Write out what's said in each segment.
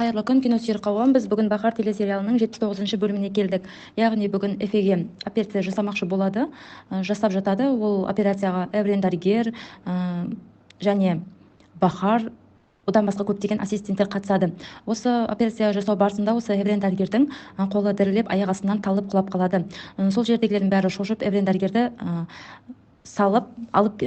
Қайырлы күн, киносүйер қауым! Біз бүгін «Бахар» телесериалының 79-бөліміне келдік. Яғни бүгін Эфеге операция жасамақшы болады, жасап жатады. Ол операцияға Эврен дәрігер және Бахар, одан басқа көптеген ассистенттер қатысады. Осы операция жасау барысында осы Эврен дәрігердің қолы дірілдеп, аяқ астынан талып құлап қалады. Сол жердегілердің бәрі шошып, Эврен дәрігерді салып алып,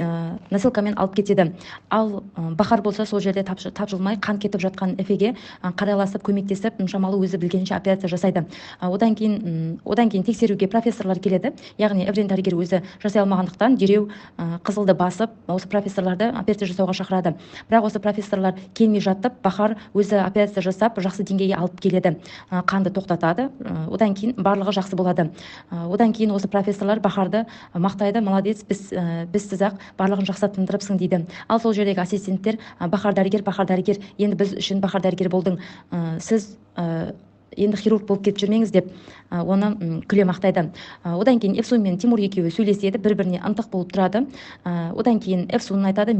носилкамен алып кетеді. Ал Бахар болса, сол жерде тапжылмай, қан кетіп жатқан Эфеге қарайласып, көмектесіп, шамалы өзі білгенше операция жасайды. Одан кейін тексеруге профессорлар келеді. Яғни Эврен дәрігер өзі жасай алмағандықтан, дереу қызылды басып, осы профессорларды операция жасауға шақырады. Бірақ осы профессорлар келмей жатып, Бахар өзі операция жасап, жақсы деңгейге алып келеді, қанды тоқтатады. Одан кейін барлығы жақсы болады. Одан кейін осы профессорлар Бахарды мақтайды: «Молодец, бізсіз ақ барлығын жақсылап тындырыпсың», – дейді. Ал сол жердегі ассистенттер: «Бахар дәрігер, Бахар дәрігер, енді біз үшін Бахар дәрігер болдың, сіз енді хирург болып кетіп жүрмеңіз», – деп оны күле мақтайды. Одан кейін Эфсун мен Тимур екеуі сөйлеседі, бір біріне ынтық болып тұрады. Одан кейін Эфсун айтады: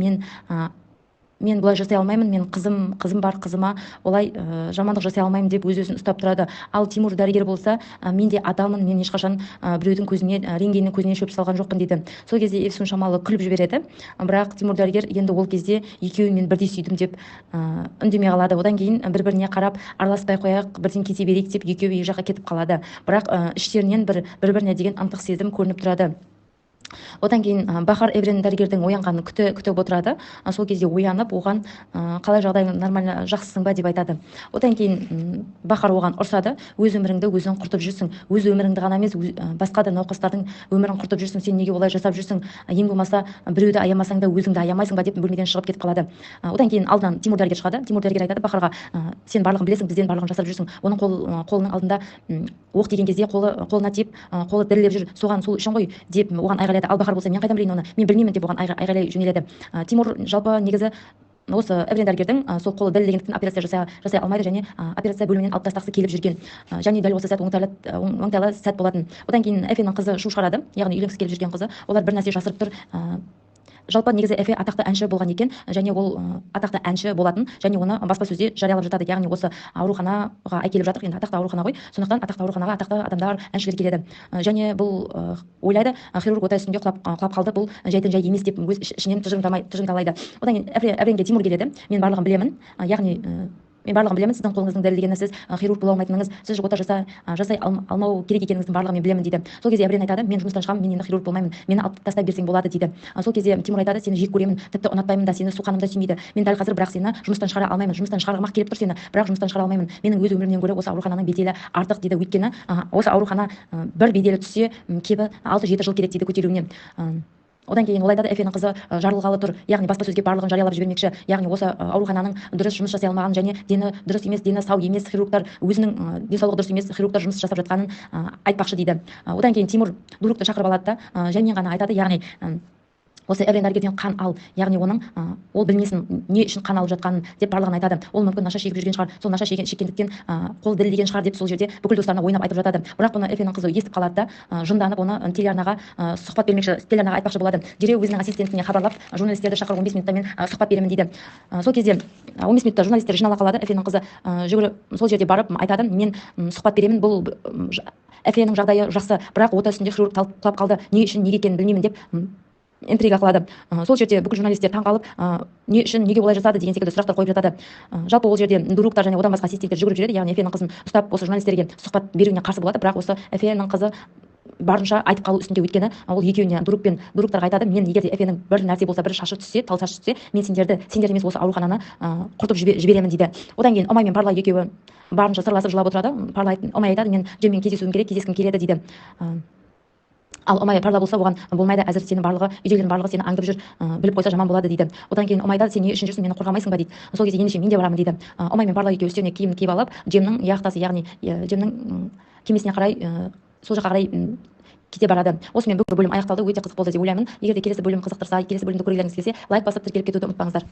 Мен бұлай жасай алмаймын, мен қызым бар, қызыма олай жамандық жасай алмаймын», – деп өз өзін ұстап тұрады. Ал Тимур дәрігер болса: «Мен де адаммын, мен ешқашан біреудің көзіне, рентгеннің көзіне шөп салған жоқпын», – дейді. Сол кезде Эфсун шамалы күліп жібереді, бірақ Тимур дәрігер енді ол кезде «екеуін мен бірдей сүйдім» деп үндемей қалады. Одан кейін бір біріне қарап, «араласпай қояйық, бірден кете берейік» деп, екеуі екі жаққа кетіп қалады. Бірақ іштерінен бір біріне деген ынтық сезім көрініп тұрады. Одан кейін Бахар Эврен дәрігердің оянғанын күтіп отырады. Сол кезде оянып, оған: «Қалай жағдайың, нормально, жақсысың ба?» – деп айтады. Одан кейін Бахар оған ұрсады: «Өз өміріңді өзің құртып жүрсің, өз өміріңді ғана емес, басқа да науқастардың өмірін құртып жүрсің. Сен неге олай жасап жүрсің? Ең болмаса біреуді аямасаң да, өзіңді аямайсың ба?» – деп бөлмеден шығып кетіп қалады. Одан кейін алдынан Тимур дәрігер шығады. Тимур дәрігер айтады Бахарға: «Сен барлығын білесің, бізден барлығын жасырып жүрсің. Оның қолының алдында оқ тиген кезде қолына тиіп, қолы дірілдеп жүр, соған сол үшін ғой», – деп оған айғайлайды. Ал Бахар болса: «Мен қайдан білейін оны, мен білмеймін», – деп оған айғайлай жөнеледі. Тимур жалпы негізі осы Эврен дәрігердің сол қолы дірілдегендіктен операция жасай алмайды және операция бөлімінен алып тастағысы келіп жүрген. Және дәл осы сәт оңтайлы сәт болатын. Одан кейін Эфенің қызы шу шығарады, яғни үйленгісі келіп жүрген қызы. Олар бір нәрсе жасырып тұр. Жалпы негізі Эфе атақты әнші болған екен және ол атақты әнші болатын және оны баспасөзде жариялап жатады. Яғни осы ауруханаға әкеліп жатыр, енді атақты аурухана ғой, сондықтан атақты ауруханаға атақты адамдар, әншілер келеді. Және бұл ойлайды: «Хирург ота үстінде құлап қалды, бұл жайдан жай емес», – деп өз ішінен тұжырымдалайды. Одан кейін Эвренге Тимур келеді: «Мен барлығын білемін, яғни мен барлығын білемін, сіздің қолыңыздың дірілдегені, сіз хирург бола алмайтыныңыз, сіз ота жасай алмау керек екеніңіздің барлығын мен білемін», – дейді. Сол кезде Эврен айтады: «Мен жұмыстан шығамын, мен енді хирург болмаймын, мені алып тастай берсең болады», – дейді. Сол кезде Тимур айтады: «Сені жек көремін, тіпті ұнатпаймын да сені, суқаным да сүймейді. Мен дәл қазір бірақ сені жұмыстан шығара алмаймын, жұмыстан шығарғым ақ келіп тұр сені, бірақ жұмыстан шығара алмаймын. Менің өз өмірімнен гөрі осы аурухананың беделі артық», – дейді. «Өйткені осы аурухана бір беделі түссе, кебі 6-7 жыл керек», – дейді көтеруіне. Одан кейін ол айтады: «Эфенің қызы жарылғалы тұр, яғни баспасөзге барлығын жариялап жібермекші, яғни осы аурухананың дұрыс жұмыс жасай алмағанын және дені дұрыс емес, дені сау емес хирургтар, өзінің денсаулығы дұрыс емес хирургтар жұмыс жасап жатқанын айтпақшы», – дейді. Одан кейін Тимур Дурукты шақырып алады да, жаймен ғана айтады, яғни осы Эврен дәрігерден қан ал, яғни оның ол білмесін не үшін қан алып жатқанын деп барлығын айтады. «Ол мүмкін наша шегіп жүрген шығар, сол наша шеккендіктен қолы дірілдеген шығар», – деп сол жерде бүкіл достарына ойнап айтып жатады. Бірақ бұны Эфенің қызы естіп қалады да, жынданып, оны телеарнаға сұхбат бермекші, телеарнаға айтпақшы болады. Дереу өзінің ассистентіне хабарлап, «журналистерді шақыр, 15 минутта мен сұхбат беремін», – дейді. Сол кезде 15 минутта журналистер жинала қалады. Эфенің қызы жүгіріп сол жерде барып айтады: «Мен сұхбат беремін, бұл Эфенің жағдайы жақсы, бірақ ота үстінде хирург құлап қалды, не үшін, неге екенін білмеймін», – деп интрига қылады. Сол жерде бүкіл журналистер таңқалып, не үшін, неге олай жасады деген секілді сұрақтар қойып жатады. Жалпы ол жерде Дуруктар және одан басқа ассистенттер жүгіріп жүреді, яғни Эфенің қызын ұстап, осы журналистерге сұхбат беруіне қарсы болады. Бірақ осы Эфенің қызы барынша айтып қалу үстінде, өйткені ол екеуіне, Дурук пен Дуруктарға айтады: «Мен егер де Эфенің бір нәрсе болса, бір шашы түссе, тал шашы түссе, мен сендерді, сендер емес, осы аурухананы құртып жіберемін», – дейді. Одан кейін Ұмай мен Парла екеуі барынша сырласып, жылап отырады. Парла, Ұмай айтады: «Мен Джеммен кездесуім керек, кездескім келеді», – дейді. Ал Ұмай, Парла болса оған: «Болмайды, әзір сені барлығы, үйдегілердің барлығы сені аңдып жүр, біліп қойса, жаман болады», – дейді. Одан кейін Ұмай айтады: «Сен не үшін жүрсің, мені қорғамайсың ба?» – дейді. Сол кезде: «Ендеше мен де барамын», – дейді. Ұмай мен Парла екеуі үстеріне киім киіп алып, Джемнің яхтасы, яғни Джемнің кемесіне қарай, сол жаққа қарай кете барады. Осымен бүгінгі бөлім аяқталды. Өте қызық болды деп ойлаймын. Егер де келесі бөлім қызықтырса, келесі бөлімді көргілеріңіз келсе, лайк басып, тіркеліп кетуді ұмытпаңыздар.